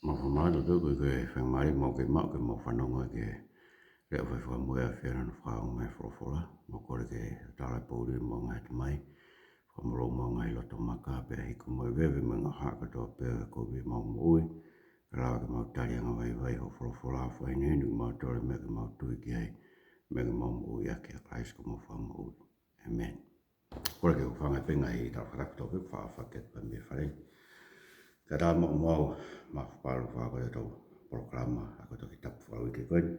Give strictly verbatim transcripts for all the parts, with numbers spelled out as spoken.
Mau fakamālō atu ko e faingamālie ʻoku mau kei maʻu ke mau fanongo ki he leʻo fai fakamoʻui ʻa e ʻAfiona ʻoku fakaongo mai he folofola. Mau kole ke tala pouli mo ngaahi tamai, fakamolō mo ngaahi loto maka, pea hiku mo e veve mo e ngaahi hā kotoa pē ʻoku kovi ʻemau moʻui. Kae lava ke mau tali angavaivai hoʻo folofola, fakahinohino kimautolu ʻi he meʻa ke mau tui ki ai, meʻa ke mau moʻui ʻaki, ʻia Kalaisi ko homau Fakamoʻui. ʻĒmeni. Kole ke u hūfanga pē he ngaahi tala fakatapu kotoa pē ʻoku faʻa fakahoko atu mei he fale. Kae ʻatā maʻu muʻa ma fapalu fakahoko ʻetau polokalama ako Tohi Tapu fakauike ko eni,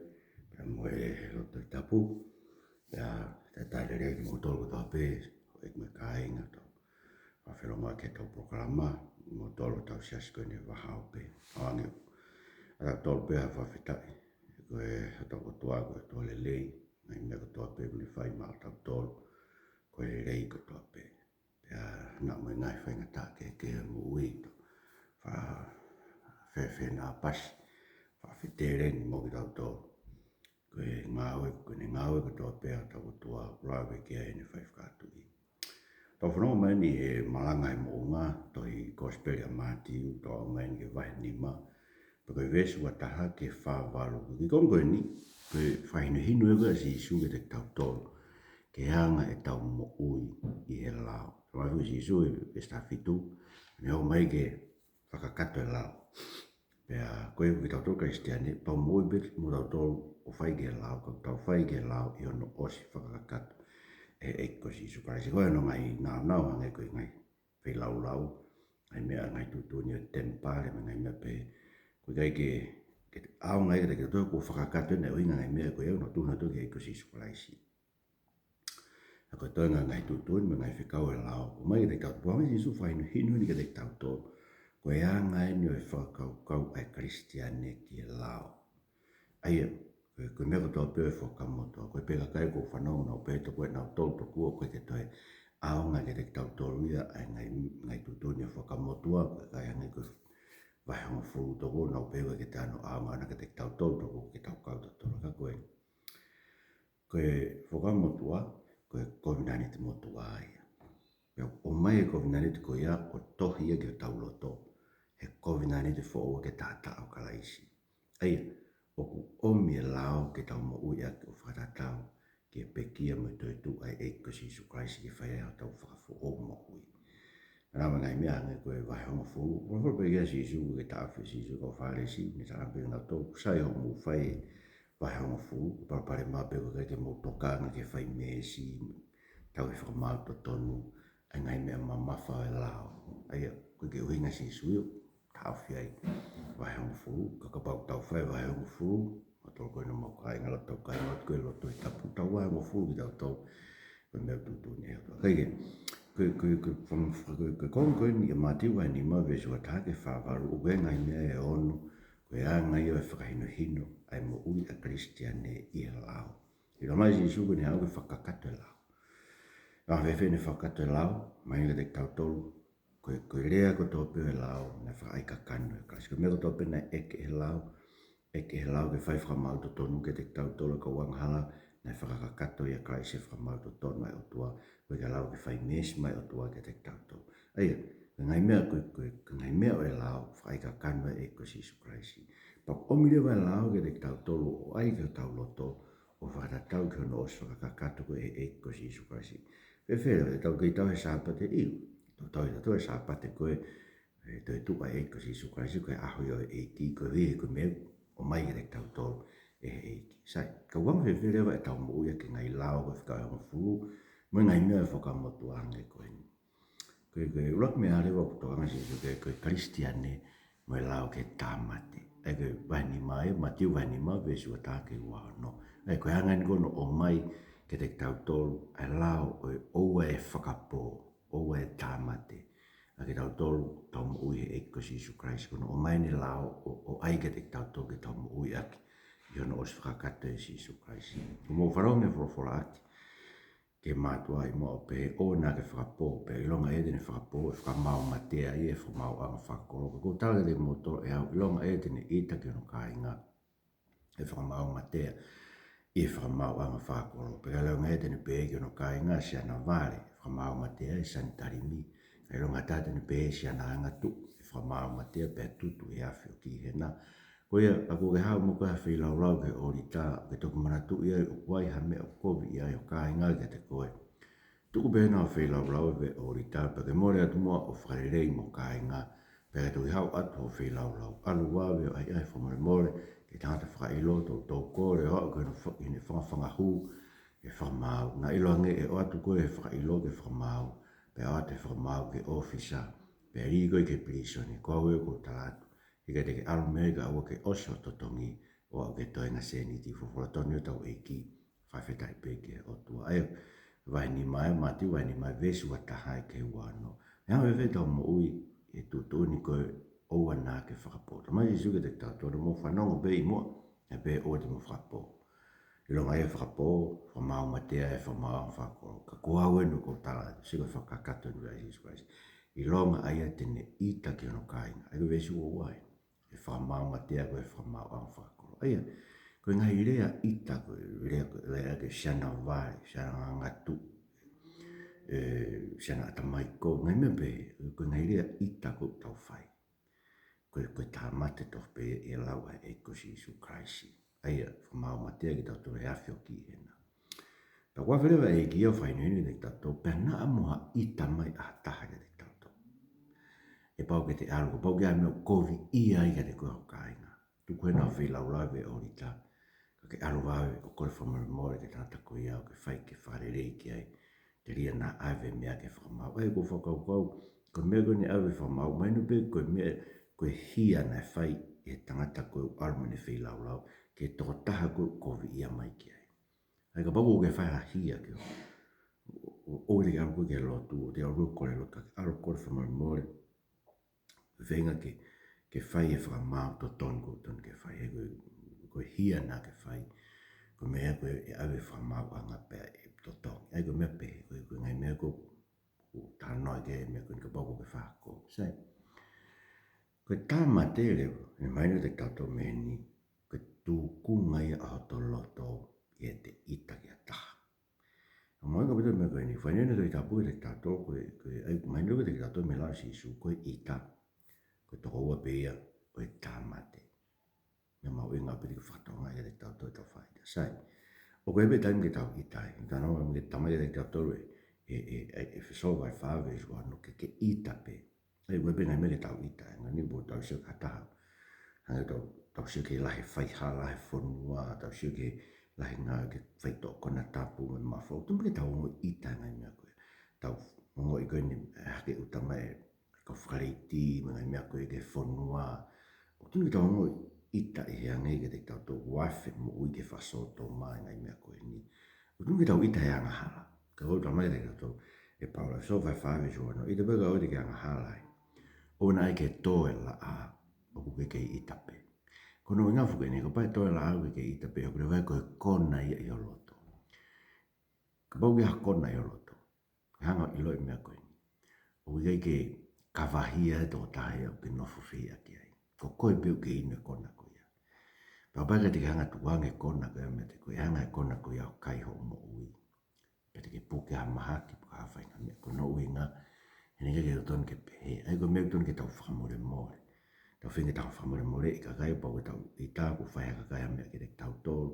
pea mo e lotu Tohi Tapu. Pea talitali lelei kimoutolu kotoa pē, houʻeiki mo e kāinga, tau faʻa felōngoaki ʻetau polokalama, kimoutolu hotau siasi ko eni Vahaope. ʻOange ʻatautolu pē ha fakafetaʻi, ko e hotau ʻOtua ko e ʻOtua lelei, ngaahi meʻa kotoa pē ʻoku ne fai maʻatautolu ko e lelei kotoa pē. Pea naʻa mo e ngaahi faingataʻa kehekehe ʻo e moʻui, tau faʻa fefenaʻapasi, faʻa feteleni mo kitautolu. Ko e ngāue, ko ʻene ngāue kotoa pē ʻa hotau ʻOtua, ʻoku lave ki ai ʻene fai fakatuʻi. Tau fanongo mai eni he Malanga ʻi he Moʻunga, tohi Kosipeli ʻa Mātiu, tau aʻu mai eni ki he vahe nima, pea ko e veesi ua taha ki he fā valu. Ko e konga ko eni, ko e fakahinohino ʻa Sīsū kiate kitautolu ki he anga ʻetau moʻui ʻi he lao. Tau aʻu Sīsū ʻi he veesi taha fitu, ne ʻomai ke fakakakato e lao. Pea ko e kitautolu Kalisitiane, pau moʻui pē mo tautolu ʻo fai ki he lao, ka tau fai ki he lao ʻi hono ʻosi fakakakato ʻe he ʻEiki ko Sīsū Kalaisi. Ko hono ngaahi naunau hangē ko e ngaahi feilaulau, ngaahi meʻa, ngaahi tuʻutuʻuni ʻo e temipale, mo e ngaahi meʻa pehē. ʻOku ʻikai ke, ke ʻaonga ia kiate kitautolu kuo fakakakato ʻene ʻuhinga ngaahi meʻa ko ia ʻoku tuʻutuʻuni atu ki he ʻEiki ko Sīsū Kalaisi. ʻA ko e toenga ngaahi tuʻutuʻuni mo e ngaahi fekau ʻo e lao. ʻOmai kiate kitautolu, puanga Sīsū fakahinohino eni kiate kitautolu ko e anga eni ʻo e fakakaukau ʻa e Kalisitiane ki he lao. ʻA ia, ko e, ko e meʻa kotoa pē ʻo e Fuakava Motuʻa, ko e pē kakai ʻoku fanongo nau pehē tokua ʻe nautolu tokua ʻoku ʻikai ke toe ʻaonga kiate kitautolu ia ʻa e ngaahi, ngaahi tuʻutuʻuni ʻo e Fuakava Motuʻa, ko e kakai hangē ko e vahe hongofulu tokua nau pehē ʻoku ʻikai ke toe ʻaonga ʻona kiate kitautolu tokua ke tau kau tautolu. Ka ko e, ko e Fuakava Motuʻa, ko e kovinānite motuʻa ia. Pea ʻomai e kovinānite ko ia ʻo tohi ia ki hotau loto, he kovinānite foʻou ʻa e taʻataʻa ʻo Kalaisi. ʻA ia, ʻoku ʻomi e lao ke tau moʻui ʻaki ʻo fakatatau ki he pekia mo e toetuʻu ʻa e ʻEiki ko Sīsū Kalaisi ke fai ai hotau fakafoʻou moʻui. Naʻa mo e ngaahi meʻa hangē ko e vahe hongofulu, hongofulu pē kia Sīsū, ko e taʻofi ʻe Sīsū e kau Fālesi, ne tala pē kia nautolu, sai hoʻomou fai e vahe hongofulu, ko e palopalema pē ʻoku ʻikai ke mou tokanga ki he fai meesi, tauhi fakamaau totonu, ʻa e ngaahi meʻa mamafa ʻo e lao. ʻA ia, ʻoku ʻikai ke ʻuhinga ʻa Sīsū ia ʻo taʻofi ai vahe hongofulu, ka kapau ʻoku tau fai vahe hongofulu, ʻa tautolu ko ena ʻoku mau kāinga, ʻa tautolu kāinga, ʻoku ʻi he lotu Tohi Tapu, tau vahe hongofulu kitautolu, ko e meʻa tuʻutuʻuni ʻe he ʻOtua. Kae kehe, ko e, ko e, ko e, ko e, ko e, ko e konga ko eni ʻa Mātiu vahe nima veesi ua taha ki he fā valu, ʻoku ʻi ai e ngaahi meʻa ʻe ono, ko e anga ia ʻo e fakahinohino ʻa e moʻui ʻa e Kalisitiane ʻi he lao. ʻIlo mai ʻe Sīsū ko ʻene haʻu ke fakakakato e lao. Naʻe fēfē ʻene fakakakato e lao, ʻomai kiate kitautolu, ko e, ko e lea kotoa pē ʻo e lao, naʻe fakaʻaikakano ʻe Kalaisi. Ko e meʻa kotoa pē naʻe ʻeke ʻe he lao, ʻeke ʻe he lao ke fai fakamaau totonu kiate kitautolu kau angahala, naʻe fakakakato ʻia Kalaisi e fakamaau totonu ʻa e ʻOtua, ko e ke lao ke fai meesi mai e ʻOtua kiate kitautolu. ʻA ia, ko e ngaahi meʻa ko e, ko e, ko e ngaahi meʻa ʻo e lao, fakaʻaikakano ʻe he ʻEiki ko Sīsū Kalaisi. Pea ʻoku ʻomi leva e lao kiate kitautolu ʻo ʻai ki hotau loto, ʻo fakatatau ki hono ʻosi fakakakato ko ē ʻe he ʻEiki ko Sīsū Kalaisi. Fēfē leva, ʻe tau kei tauhi e Sāpate? ʻIo, tau tauhi, tau tauhi e Sāpate ko e, e toetuʻu ʻa e ʻEiki ko Sīsū Kalaisi, ko e ʻaho ia ʻo e ʻEiki, ko e, ko e meʻa ʻomai kiate kitautolu ʻe he ʻEiki. Sai, ka ʻoku anga fēfē leva ʻetau moʻui ʻaki e ngaahi lao ko e fika hongofulu, mo e ngaahi meʻa ʻo e Fuakava Motuʻa hangē ko eni. Ko e, ko e ʻuluaki meʻa leva ʻoku tokanga ʻa Sīsū ki ai, ko e Kalisitiane mo e lao ki he tāmate. ʻA ia ko e vahe nima ia, Mātiu vahe nima, veesi ua taha ki he ua ono. ʻA ia ko e anga eni ko hono ʻomai kiate kitautolu ʻa e lao ʻo e ʻoua ʻe fakapō, ʻoua ʻe tāmate, ʻa kitautolu ʻoku tau moʻui he ʻEiki ko Sīsū Kalaisi. Ko hono ʻomai ʻene lao ʻo, ʻo ʻai kiate kitautolu ke tau moʻui ʻaki ʻi hono ʻosi fakakakato ʻe Sīsū Kalaisi. Ko hoʻomou fanongo he folofola ʻaki ki he mātuʻa ʻi muʻa ʻo pehē, ʻoua naʻa ke fakapō, pea ʻilonga ʻe ia te ne fakapō ʻi he fakamaau matea ʻi he fakamaauʻanga fakakolo. Ka ʻoku ou tala kiate kimoutolu ʻe au, ʻilonga ʻe ia te ne ʻita ki hono kāinga ʻi he fakamaau matea ʻi he fakamaauʻanga fakakolo. Pea ka ʻilonga ʻe ia te ne pehē ki hono kāinga, siana vale, ʻi he fakamaau matea ʻi he siana talimi. Ka ʻilonga ha taha te ne pehē, siana angatuʻu, ʻi he fakamaau matea pea tutu he afi ʻo Kihena. Ko ia, ʻa ē ʻoku ke haʻu mo koe ha feilaulau ki he ʻōlita, ke toki manatuʻi ai ʻoku ʻi ai ha meʻa ʻoku kovi ai ho kāinga kiate koe. Tuku pē ʻena ho feilaulau pē ʻōlita, pea ke mole atu muʻa ʻo fakalelei mo ho kāinga, pea ke toki haʻu atu ho feilaulau. ʻAlu vave ʻo ʻai ʻa e fakamolemole ki he tangata fakaʻilo, toutou kole ʻo aʻu ki hono fa-, ki heʻene fangafanga hū, ke fakamaau. Naʻa ʻiloange ʻe ʻoatu koe ʻe he fakaʻilo ke fakamaau, pea ʻoatu ʻe he fakamaau ki he ʻōfisa, pea lī koe ki he pilīsone, ko au ē ʻoku ou tala atu. ʻIkai te ke ʻalu mei ai kae ʻoua ke ʻosi hoʻo totongi, ʻo aʻu ki he toenga sēniti. Folofola tonu ʻetau ʻEiki, fakafetaʻi pē ki he ʻOtua. ʻA ia, vahe nima ē, Mātiu vahe nima, veesi ua taha ki he ua ono. Meʻa ʻoku fēfē ʻetau moʻui he tuʻutuʻuni ko e ʻoua naʻa ke fakapō? Talamai ʻe Sīsū kiate kitautolu, mou fanongo pē ʻi muʻa, ʻa ē pē ʻoua te mou fakapō. ʻIlonga ia ʻe fakapō, fakamaau matea ʻe fakamaau ʻa e fakakolo. Ka ko au eni ʻoku ou tala atu, sio ki he fakakakato eni ʻa Sīsū Kalaisi. ʻIlonga ʻa ia te ne ʻita ki hono kāinga. ʻA ia ko e veesi ua ua ē. ʻE fakamaau matea koe ʻe fakamaau ʻa e fakakolo. ʻA ia, ko e ngaahi lea ʻita ko ē, lea ko ē, lea ko ē siana vale, siana ngangatu, ē, siana ʻatamai ko, ngaahi meʻa pehē, ko e ngaahi lea ʻita ʻoku tau fai. Ko e, ko e tāmate tofu pē ia ʻi he lau ʻa e ʻEiki ko Sīsū Kalaisi. ʻA ia, fakamaau matea kitautolu he afi ʻo Kihena. Pea ʻoku ʻave leva ʻe he ʻEiki ia ʻo fakahinohino kiate kitautolu, pea naʻa mo ha ʻita mai ʻa ha taha kiate kitautolu, ʻe pau ke te ʻalu, kapau ʻoku ʻi ai ha meʻa ʻoku kovi ai kiate koe ho kāinga. Tuku ʻena ho feilaulau pē ʻōlita, ka ke ʻalu vave ʻo kole fakamolemole ki he tangata ko ia ʻoku ke fai ke fakalelei ki ai. Telia naʻa ʻave meʻa ke fakamaau. ʻA ia ʻoku ou fakakaukau, ko e meʻa ko eni ʻave fakamaau, mahino pē ko e meʻa, ko e hia naʻe fai ʻe he tangata ko ē ʻoku ʻalu mo ʻene feilaulau ki he tokotaha ko ē ʻoku koviʻia mai ki ai. ʻA ia kapau ʻoku ke fai ha hia ke ʻo, ʻo, ʻoua te ke ʻalu koe ki he lotu, ʻoua te ke ʻalu koe ʻo kole lotu, ka ke ʻalu ʻo kole fakamolemole. Feinga ke, ke fai e fakamaau totonu ʻoku totonu ke fai, he ko e, ko e hia naʻa ke fai, ko e meʻa ko ē ʻe ʻave fakamaauʻanga pea ʻe totongi. ʻA ia ko e meʻa pehē, ko e, ko e ngaahi meʻa ʻoku, ʻoku ou talanoa ki ai, meʻa ko eni kapau ʻoku ke fakakō. Sai. Ko e tāmate leva, ʻoku mahino kiate kitautolu mei heni, ko e tūkunga ia ʻa hoto loto ʻi heʻete ʻita ki ha taha. ʻA ia ʻoku mahuʻinga ʻaupito e meʻa ko eni, fai ʻene Tohi Tapu kiate kitautolu, ko e, ko e, ʻa ia ʻoku mahino kiate kitautolu mei he lau ʻa Sīsū, ko e ʻita, ko e tokoua pē ia ʻo e tāmate. Meʻa mahuʻinga ʻaupito ke fakatokangaʻi kiate kitautolu ʻetau fai ʻita. Sai. ʻOku ʻi ai pē taimi ke tau ʻita ai. Tau ʻilo ʻoku talamai kiate kitautolu ʻe, ʻe, ʻe, ʻe ʻEfesō vahe fā veesi ua ono ke, ke ʻita pē. ʻA ia, ʻoku ʻi ai pē ngaahi meʻa ke tau ʻita ai, ngaahi meʻa ʻoku tau sio ki ha taha. Hangē tau, tau sio ki he lahi e faihala he fonua, tau sio ki he lahi e ngaahi faitoʻo konatapu mo e mafola. ʻOku totonu ke tau ongoʻi ʻita he ngaahi meʻa ko ē. Tau ongoʻi ko eni, ʻe hake ʻuta mai e kau fakaleiti, mo e ngaahi meʻa ko ē ki he fonua. ʻOku totonu ke tau ongoʻi ʻita ʻi he anga ia kiate kitautolu, ʻoku afe moʻui ki he fakasōtoma e ngaahi meʻa ko eni. ʻOku totonu ke tau ʻita he angahala. Ka ʻoku ou talamai kiate kitautolu ʻe Paula, ʻEfesō vahe fā veesi ua ono, ʻita pē kae ʻoua te ke angahala ai. ʻOua naʻa ke tō e laʻā ʻoku ke kei ʻita pē. Ko hono ʻuhinga foki eni, kapau ʻe tō e laʻā ʻoku ke kei ʻita pē, ʻoku leva ia ko e kona ia ʻi ho loto. Kapau ʻoku ʻi ai ha kona ʻi ho loto, ke hanga ʻo ʻiloʻi e meʻa ko eni. ʻOku ʻikai ke kavahia e tokotaha ia ʻoku ke nofo fehiʻa ki ai. Ko koe pē ʻoku ke inu e kona ko ia. Pea kapau ʻe ʻikai te ke hanga ʻo tukuange e kona ko ia meiate koe, ʻe hanga e kona ko ia ʻo kai hoʻo moʻui. Pea te ke puke ha mahaki, puke ha faʻahinga meʻa. Ko hono ʻuhinga, he naʻe ʻikai ke totonu ke pehē. ʻA ia ko e meʻa ʻoku totonu ke tau fakamolemole. Tau feinga ke tau fakamolemoleʻi e kakai, kapau ʻoku tau ʻita, kuo fai ʻe ha kakai ha meʻa kiate kitautolu.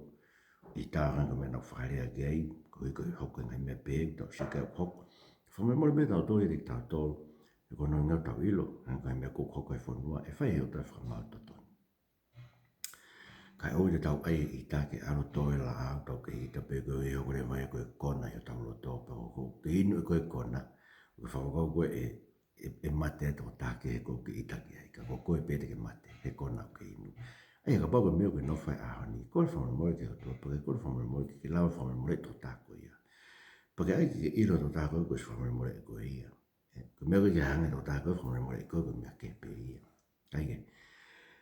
ʻIta, hangē ko e meʻa naʻa ku fakalea ki ai, koeʻuhi ko e hoko e ngaahi meʻa pehē, tau sio ki ai ʻoku hoko. Fakamolemole pē tautolu kiate kitautolu, he ko hono ʻuhinga ʻoku tau ʻilo, hangē ko e meʻa ʻoku hoko he fonua, ʻe fai ʻe he ʻOtua e fakamaau totonu. Kae ʻoua te tau ʻai e ʻita ke ʻalu ʻo tō e laʻā ʻo tau kei ʻita pē koeʻuhi ʻe hoko leva ia ko e kona ʻi hotau loto, pea ʻoku ke inu ʻe koe e kona, ʻoku ke fakakaukau koe ʻe, ʻe, ʻe mate e tokotaha kehe ʻoku ke ʻita ki ai, ka ko koe pē te ke mate he kona ʻoku ke inu. ʻA ia kapau ko e meʻa ʻoku ke nofo ai he ʻaho ni, kole fakamolemole ki he ʻOtua, pea ke kole fakamolemole ke ke lava fakamolemoleʻi e tokotaha ko ia. Pea ke ʻai ke ke ʻilo e tokotaha ko ia kuo ʻosi fakamolemoleʻi ʻe koe ia. Ē, ko e meʻa ʻoku ʻikai ke hanga ʻe he tokotaha ko ē ʻo fakamolemoleʻi koe, ko e meʻa kehe pē ia. Kae kehe,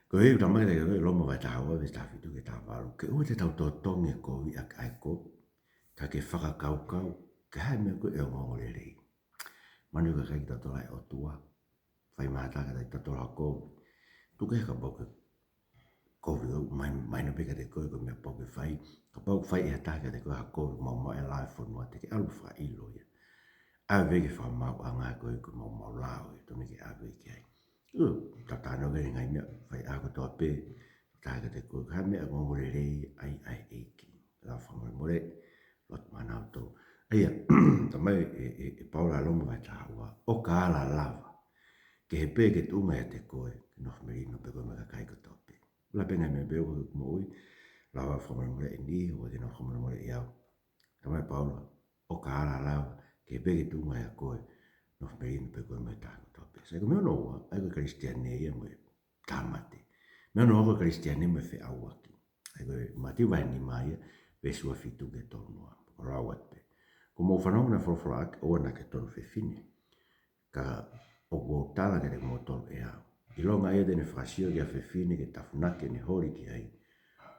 ko e ʻuhinga ʻoku talamai kiate kitautolu ʻe Loma vahe taha ua veesi taha fitu ki he taha valu, ke ʻoua te tau totongi e kovi ʻaki ʻa e kovi, ka ke fakakaukau ki ha meʻa ko ē ʻe ongoongolelei. Mahino ʻoku ʻikai ke totonu ʻa e ʻOtua, fai mai ha taha kiate kitautolu ha kovi. Tuku kehe kapau ko e kovi ʻoku mai, mahino pē kiate koe ko e meʻa pau ke fai. Kapau ʻoku fai ʻe ha taha kiate koe ha kovi maumau ʻi he lao ʻo e fonua, te ke ʻalu ʻo fakaʻilo ia. ʻAve ki he fakamaauʻanga ko ē ko e maumau lao ia, totonu ke ʻave ki ai. ʻOku tau talanoa ki he ngaahi meʻa faiako kotoa pē, tau kiate koe, ko e hā e meʻa ʻoku ongo lelei ai ʻa e ʻEiki. Lava fakamolemole, lotu maʻanautolu. ʻA ia, talamai ʻe, ʻe, ʻe Paula ʻi Loma vahe taha ua, ʻo ka ala lava, kehe pē ke tuʻunga ʻiate koe, ke nofo melino pē koe mo e kakai kotoa pē. Lava pē ngaahi meʻa pē ʻoku moʻui, lava fakamolemole ʻe niʻihi, ʻoku ʻikai ke nau fakamolemoleʻi au. Talamai ʻe Paula, ʻo ka ala lava, kehe pē ke tuʻunga ʻiate koe, nofo melino pē koe mo e taha kotoa pē. Sai, ko e meʻa hono ua, ʻa ia ko e Kalisitiane ia mo e tāmate. Meʻa hono ua ko e Kalisitiane mo e feʻauaki. ʻA ia ko e Mātiu vahe nima ia, veesi ua fitu ki he tolu noa. Ko e lau atu pē. Kuo mou fanongo naʻe folofola ʻaki ʻoua naʻa ke tono fefine. Ka ʻoku ou tala kiate kimoutolu ʻe au, ʻilonga ia te ne fakasio ki ha fefine ke tafunaki ʻene holi ki ai,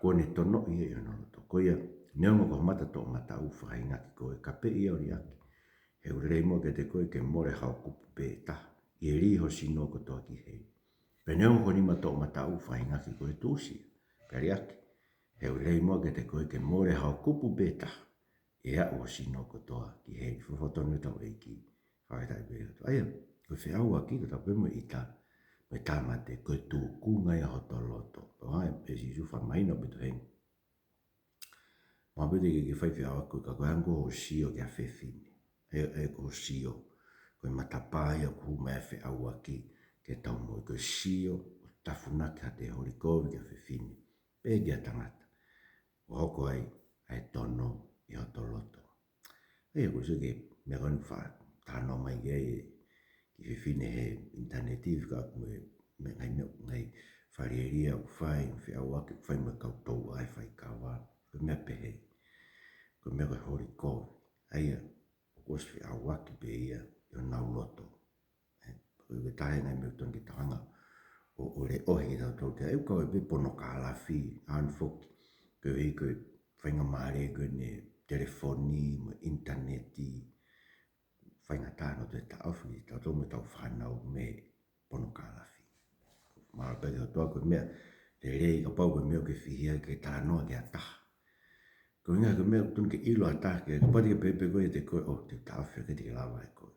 kuo ne tonoʻi ia ʻi hono loto. Ko ia, neongo ko ho mata toʻomataʻu ʻoku fakaingaki koe, ka pehē ʻe ia ʻo liʻaki. He ʻoku lelei muʻa kiate koe ke mole hao kupu pē taha, ʻi he lī ho sino kotoa ki heli. Pea neongo ko ho nima toʻomataʻu ʻoku fakaingaki koe, tuʻusi ia, pea liʻaki. He ʻoku lelei muʻa kiate koe ke mole hao kupu pē taha, ʻi he aʻu ho sino kotoa ki heli. Folofola tonu ʻetau ʻEiki. Fakafetaʻi pē ki he ʻOtua. ʻA ia, ko e feʻauaki kotoa pē mo e ʻita, mo e tāmate, ko e tūkunga ia hoto loto. Pea ʻai ʻe Sīsū fakamahino pē tohi. Mahalo pē te ke fai feʻauaki ka ko e anga hoʻo sio ki ha fefine. ʻE, ʻe ko hoʻo sio. Ko e matapā ia ʻoku hū mai ai e feʻauaki ki heʻetau moʻui. Ko e sio, ʻo tafunaki haʻate holi kovi ki ha fefine. Pe ki ha tangata. ʻO hoko ai ʻa e tono ʻi hoto loto. ʻA ia, ʻoku ou sio ki he meʻa ko eni ʻoku faʻa talanoa mai ki ai e kiʻi fefine he ʻinitaneti, fika mo e meʻa ngaahi meʻa, ngaahi fālielia ʻoku fai, feʻauaki ʻoku fai mo e kau touʻa ʻi he faikava. Ko e meʻa pehē. Ko e meʻa ko e holi kovi. ʻA ia, ʻoku ʻosi feʻauaki pē ia ʻi honau loto. ʻE, ko e taha e ngaahi meʻa ʻoku totonu ke tau hanga ʻo, ʻo leʻohi kitautolu ki ai, ʻoku kau ai pē ponokalafi, ʻa ena foki, koeʻuhi ko e faingamālie ko eni e telefoni mo e ʻinitaneti, faingataʻa ʻoku toe taʻofi kitautolu mo ʻetau fānau mei he ponokalafi. Mahalo pē ki he ʻOtua ko e meʻa lelei kapau ko e meʻa ʻoku ke fihia ke talanoa ki ha taha. Ko e ʻuhinga ko e meʻa ʻoku totonu ke ʻilo ʻe ha taha, ke kapau te ke pehē pē koe ʻiate koe, ʻo, te u taʻofi ʻo ʻikai te ke lava ʻe koe.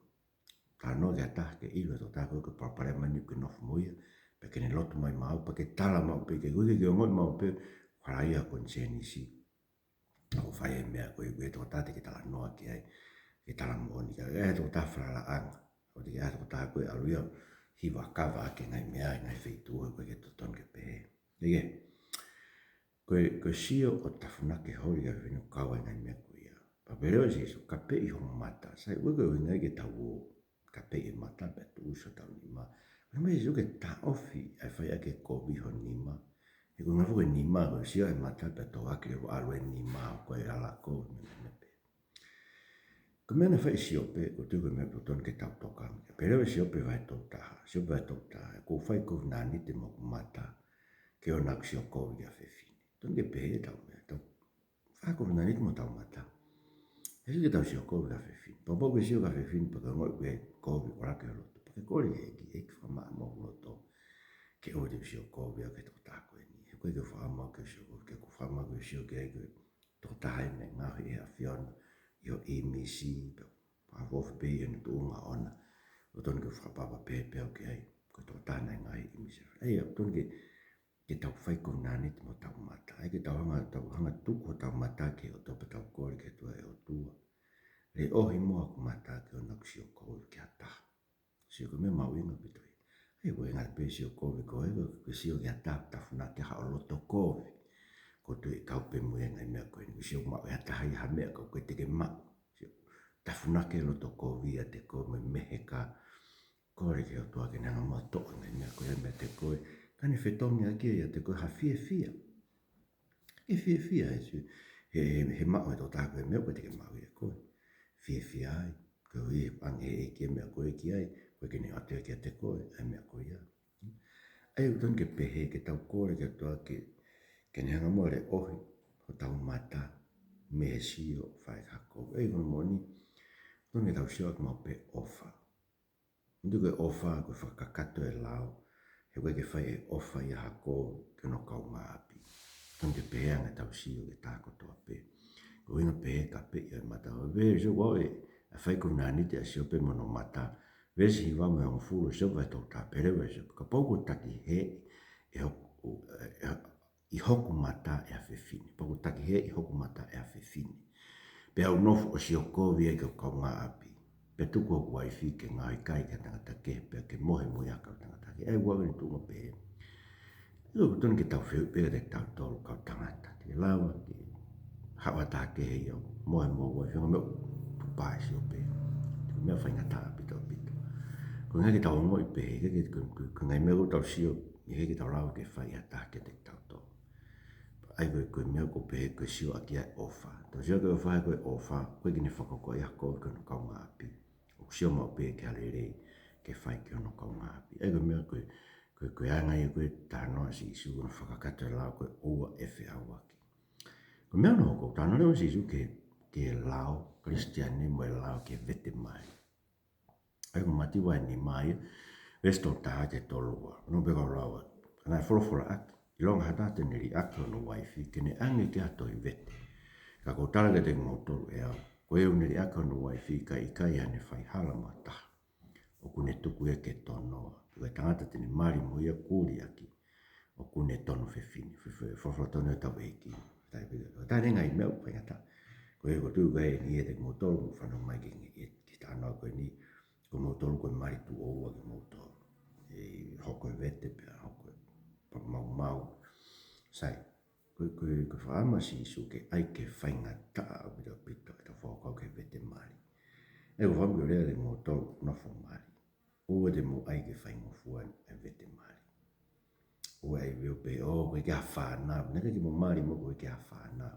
Talanoa ki ha taha ke ʻilo ʻe he tokotaha ko ē ko e palopalema eni ʻoku ke nofo mo ia, pea ke ne lotu mai maʻau, pea ke tala maʻu pē, ke ʻoua te ke ongoʻi maʻu pē, ʻoku halaia ho konisēnisi. ʻOku fai e meʻa ko ē, ko e tokotaha te ke talanoa ki ai, ke tala moʻoni ki ai, ʻe tokotaha falalaʻanga. ʻOua te ke ʻai ha tokotaha ko ē ʻalu ia ʻo hiva kava ʻaki e ngaahi meʻa, ngaahi feituʻu ʻoku ʻikai ke totonu ke pehē. ʻIkai ke? Ko e, ko e sio ʻo tafunaki e holi ʻa e fefine ʻoku kau ai e ngaahi meʻa ko ia. Pea pehē leva ʻe Sīsū, kapeʻi ho mata. Sai, ʻoku ʻikai ko e ʻuhinga ia ke tau ō, kapeʻi e mata pea tuʻusi hotau nima. Ko e meʻa ʻa Sīsū ke taʻofi ʻa e fai ʻaki e kovi ho nima. He ko e ʻuhinga foki e nima, ko e sio e mata pea tō ʻaki leva ʻalu e nima, ʻo ko e ala kovi mo e meʻa pehē. Ko e meʻa naʻe fai ʻe Siope, ʻoku ou tui ko e meʻa ʻoku totonu ke tau tokanga ki ai. Pehē leva ʻe Siope vahe tolu taha, Siope vahe tolu taha, ʻoku ou fai kovinānite mo hoku mata, ke ʻoua naʻa ku sio kovi ki ha fefine. Totonu ke pehē ʻetau meʻa, tau fai kovinānite mo hotau mata. ʻIkai ke tau sio kovi ki ha fefine. Kapau ʻoku ke sio ki ha fefine, pea ke ongoʻi ʻoku ʻi ai e kovi ʻoku ʻalu ki ho loto, pea ke kole ki he ʻEiki, ʻEiki fakamaʻa hoku loto, ke ʻoua te u sio kovi au ki he tokotaha ko eni. He ʻoku ʻikai ke u fakaʻamu au ke u sio kovi, ke u fakaʻamu au ke u sio ki ai ko e tokotaha ia naʻe ngaohi ʻe he ʻAfiona ʻi ho ʻīmisi, pea fakaʻofoʻofa pē ʻi hono tuʻunga ʻoʻona. ʻOku totonu ke u fakapapau pē, pehē au ki ai, ko e tokotaha naʻe ngaohi ʻi he ʻīmisi. ʻA ia, ʻoku totonu ke, ke tau fai kovinānite mo hotau mata. ʻA ia ke tau hanga, tau hanga tuku hotau mata ki he ʻOtua pea tau kole ki he ʻOtua, ʻE ʻOtua, leʻohi muʻa hoku mata ke ʻoua naʻa ku sio kovi ki ha taha. Sio ko e meʻa mahuʻinga ʻaupito ia. He ko e ʻuhinga pē sio kovi ko ē, ko e sio ki ha taha, tafunaki haʻo loto kovi. ʻOku ou tui ʻe kau pē mo e ngaahi meʻa ko eni. Sio maʻu ʻe ha taha ia ha meʻa ʻoku ʻikai te ke maʻu. Sio, tafunaki e loto kovi ʻiate koe mo e meheka. Kole ki he ʻOtua ke ne hanga muʻa ʻo toʻo e ngaahi meʻa ko ia meiate koe. Ka ne fetongi ʻaki ia ʻiate koe ha fiefia. ʻE fiefia he, he, he, he maʻu ʻe he tokotaha ko ē e meʻa ʻoku ʻikai te ke maʻu ia ʻe koe. Fiefia ai, koeʻuhi he ʻoange ʻe he ʻEiki e meʻa ko ē ki ai, ʻoku ʻikai ke ne ʻoatu ia kiate koe, ʻa e meʻa ko ia. ʻA ia ʻoku totonu ke pehē, ke tau kole ki he ʻOtua ke, ke ne hanga muʻa ʻo leʻohi hotau mata mei he sio fai ki ha kovi. ʻA ia ko hono moʻoni, ʻoku totonu ke tau sio ʻaki maʻu pē ʻofa. ʻOku totonu ke ʻofa, ko e fakakakato e lao, he ʻoku ʻikai ke fai e ʻofa ia ha kovi ki hono kaungāʻapi. Totonu ke pehē ange ʻetau sio ki he taha kotoa pē. Ko e ʻuhinga pehē kapeʻi e mata. ʻOku pehē ʻe Sīsū ʻoku ʻi ai e fai kovinānite ʻa Siope mo hono mata, Veesi hiva mo e hongofulu ʻo Siope vahe tolu taha, pehē leva ʻe Siope, kapau kuo takihēʻi ʻe hoku, ʻe, ʻi hoku mata ʻe ha fefine. Kapau kuo takihēʻi ʻi hoku mata ʻe ha fefine, pea u nofo ʻo sio kovi ai ki hoku kaungāʻapi, pea tuku hoku uaifi ke ngaohi kai ki ha tangata kehe, pea ke mohe mo ia ha kau tangata kehe. ʻA ia ʻoku ʻi ai e tuʻunga pehē. ʻOku totonu ke tau fehuʻi pē kiate kitautolu kau tangata, te ke lava ke haʻu ha taha kehe ia ʻo mohe mo ho uaifi? Ko e meʻa ʻoku tuʻu pē ʻa Siope. Ko e meʻa faingataʻa ʻaupito ʻaupito. Ko e ʻuhinga ke tau ongoʻi pehē, ke, ke, ko, ko, ko e ngaahi meʻa ʻoku tau sio ʻi he ʻikai ke tau lava ke fai ʻe ha taha kiate kitautolu. ʻA ia ko e, ko e meʻa ʻoku pehē ko e sio ʻaki ʻa e ʻofa. Tau sio ki he ʻofa, ko e ʻofa, ʻoku ʻikai ke ne fakahoko ia ha kovi ki hono kaungāʻapi. ʻOku sio maʻu pē ki ha lelei ke fai ki hono kaungāʻapi. ʻA ia ko e meʻa ko e, ko e, ko e anga ia ko e talanoa ʻa Sīsū, ko hono fakakakato e lao ko e ʻoua ʻe feʻauaki. Ko e meʻa naʻe hoko, talanoa leva ʻa Sīsū ki he, ki he lao Kalisitiane mo e lao ki he vete mali. ʻA ia ko Mātiu vahe nima ia, veesi tolu taha ki he tolu ua. Naʻe pehē ʻe he lao, naʻe folofolaʻaki, ʻilonga ha taha te ne liʻaki hono uaifi, ke ne ʻange ki ai ha tohi vete. Ka ʻoku ou tala kiate kimoutolu ʻe au, ko ia ʻoku ne liʻaki hono uaifi, kae ʻikai haʻane faihala mo ha taha, ʻoku ne tuku ia ke tonoa. Pea ko e tangata te ne mali mo ia, kuo liʻaki, ʻoku ne tono fefine. Fe-, fe-, folofola tonu ʻa hotau ʻEiki. Tau pehē, ko e taha e ngaahi meʻa ʻoku faingataʻa. Ko ia ʻoku ou tui ʻoku ʻikai ke ngata kiate kimoutolu, mou fanongo mai ki he, ki he talanoa ko eni, ko moutolu ko e mali tuʻo ua kimoutolu. ʻE hoko e vete pea hoko e pa-, maumau. Sai, ko e, ko e, ko e fakaʻamu ʻa Sīsū ke ʻai ke faingataʻa ʻaupito ʻaupito ʻetau fakakaukau ki he vete mali. ʻA ia ko e fakaʻamu ke u lea kiate kimoutolu nofo mali. ʻOua te mou ʻai ke faingofua e vete mali. ʻOua ʻe ʻai ʻo pehē, ʻo, ʻoku ʻikai ke ʻi ai ha fānau. Naʻe ʻikai ke mou mali mo ʻoku ʻikai ke ʻi ai ha fānau.